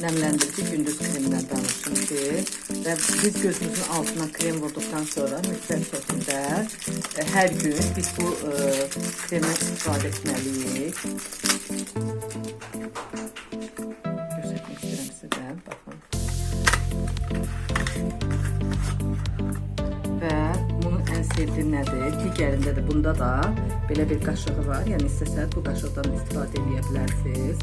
Nemlendirici gündüz kreminden danışım ki və biz gözümüzün altına krem vurduqdan sonra mütləq şəkildə hər gün biz bu kremi istifadə etməliyik. Göstərmək istəyirəm sizə. Baxın. Və bunun ən sevdiyim nədir? Digərində də, bunda da belə bir qaşığı var. Yəni istəsəz bu qaşıqdan istifadə edə bilərsiniz.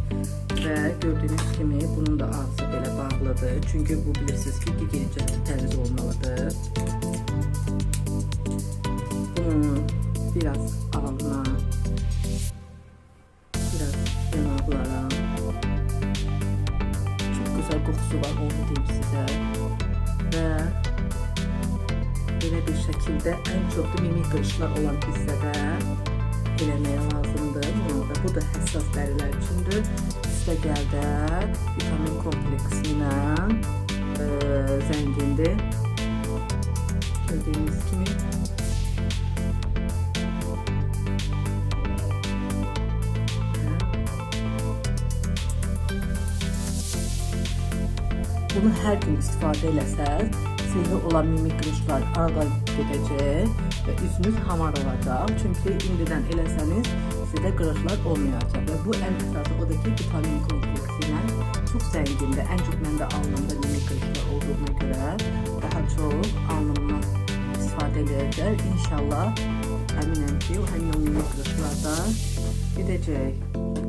Və gördüyünüz kimi bunun da ağzı belə bağlıdır. Çünki bu bilirsiniz ki, gigiyenik cəhətdə təmiz olmalıdır. Bunu biraz alnına, biraz yanaqlara. Çox gözəl qoxusu var, onu deyim sizə. Və belə bir şəkildə ən çox da mimik qırışlar olan hissədə eləməyə lazımdır. Bunu da, bu da həssas dərilər üçündür. Üstəgəl də vitamin kompleksi ilə zəngindir. Gördüyünüz kimi. Bunu hər gün istifadə eləsəz, sizdə olan mimik qırışlar aradan gedəcək və üzünüz hamar olacaq. Çünki indidən eləsəniz, sizdə qırışlar olmayacaq. Və bu ən əsası odur ki, vitamin kompleksi ilə çox zəngindir. Ən çox məndə alnımda mimik qırışlar olduğuna görə daha çox alnımdan istifadə edəcək. İnşallah əminəm ki, həmin o mimik qırışlar da gedəcək.